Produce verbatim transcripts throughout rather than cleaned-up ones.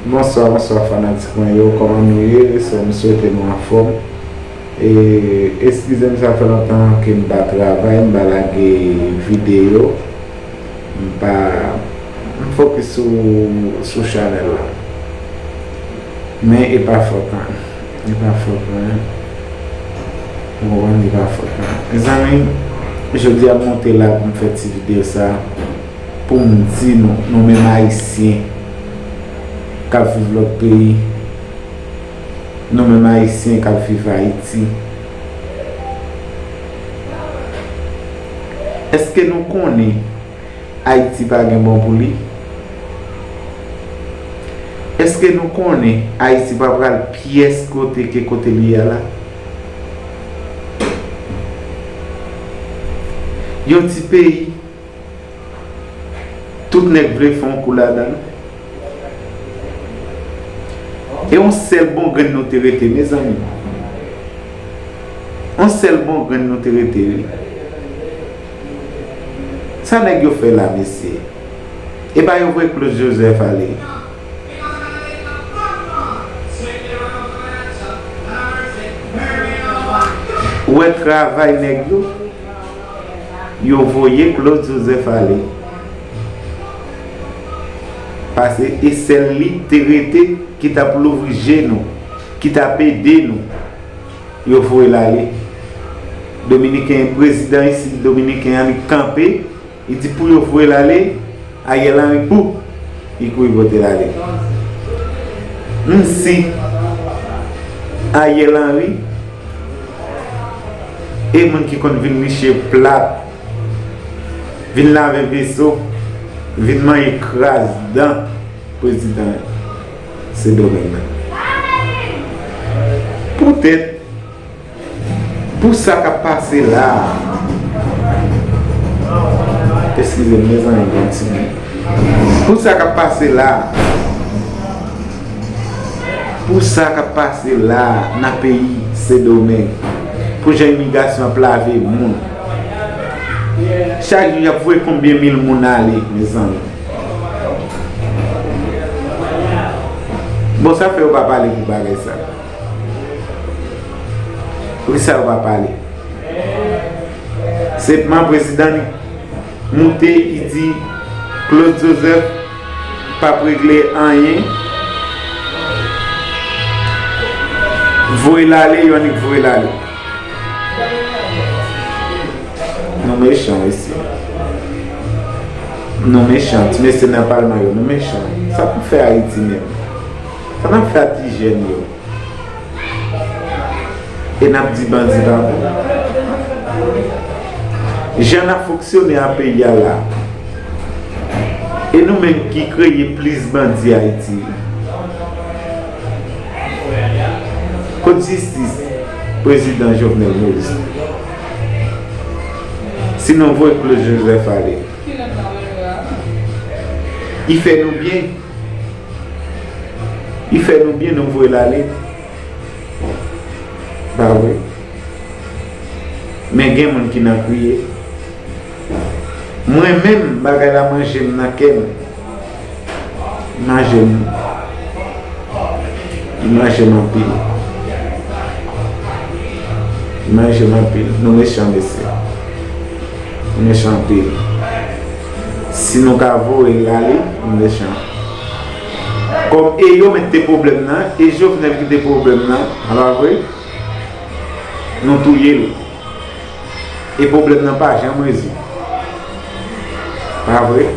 Bonswa, bonswa fanatik mwen yo, kòman nou ye? So, m swete nou anfòm. E, eskize m, sa fè lontan ke m pa travay, m pa lage videyo, m pa, m fokis sou, sou chanèl la. Men e pa fòt mwen, e pa fòt mwen. Ou konprann, e pa fòt mwen. Mezanmi, jodi a m monte la pou m fè ti videyo sa. Pou m di nou, nou menm Ayisyen k ap viv lòt peyi, nou menm Ayisyen k ap viv Ayiti, èske nou konnen Ayiti pa gen bon pou li? Èske nou konnen Ayiti pa pral pyès kote ke kote li ye a la? Yon ti peyi, tout nèg vle fè yon kou ladan l. E yon sèl bon grenn nou te rete, mezanmi. Yon sèl bon grenn nou te rete, wi. Sa nèg yo fè la, mesye? E pa yo voye Claude Joseph ale? Ou wè travay nèg yo? Yo voye Claude Joseph ale. Paske e sèl li te rete ki t ap louvri je nou, ki t ap ede nou. Yo voye l ale. Dominiken, prezidan isit dominiken an, li kanpe, li di pou yo voye l ale. Ariel Henry, pou, li kouri pote l ale. M si Ariel Henry e moun ki konn vin niche plat, vin lave veso, vin manje kras dan prezidan Sendomeng nan. Poutèt, pou sa k ap pase la a, eskize m, mezanmi, yon ti minit. Pou sa k ap pase la a, pou sa k ap pase la a nan peyi Sendomeng, pou jan imigrasyon ap lave moun. Chak jou, y ap voye konbyen mil moun ale, mezanmi? Bon, sa fè yo pa pale pou bagay sa. Poukisa yo pa pale? Senpman, prezidan li moute, li di Claude Joseph p ap regle anyen. Voye l ale, yo annik voye l ale. Nou mechan, mesye. Nou mechan. Ti mesye nan palman yo, nou mechan. Sa pou fè Ayiti menm? Sa n ap fè a ti jèn yo? E n ap di bandi pa bon. Jan n ap fonksyone a peyi a la, e nou menm ki kreye plis bandi Ayiti. Kot jistis prezidan Jovenel Moïse? Si nou voye Claude Joseph ale, li fè nou byen. Li fè nou byen, nou voye l ale. Pa vre? Men gen moun ki nan kriye. Mwen menm, bagay la manje m nan kè m. Manje m. Li manje m anpil. Li manje m anpil. Nou mechan, mesye. Nou mechan anpil. Si nou ka voye l ale, nou mechan. Kòm e yo menm ki te pwoblèm nan, e Jovenel ki te pwoblèm nan, a pa vre? Nou touye l. E pwoblèm nan pa janm rezoud. Pa vre?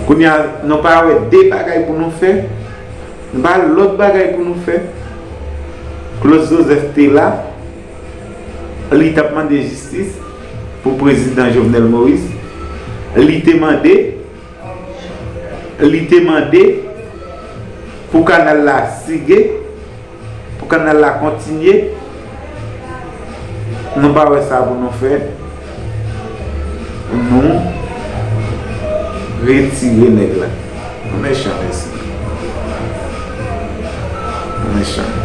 Kounye a, nou pa wè de bagay pou nou fè? Nou pa lòt bagay pou nou fè? Claude Joseph te la, li t ap mande jistis pou prezidan Jovenel Moïse. Li te mande, li te mande pou kanal la sige, pou kanal la kontinye. Nou pa wè sa pou nou fè. Nou retire nèg la. Nou mechan, mesye. Nou mechan.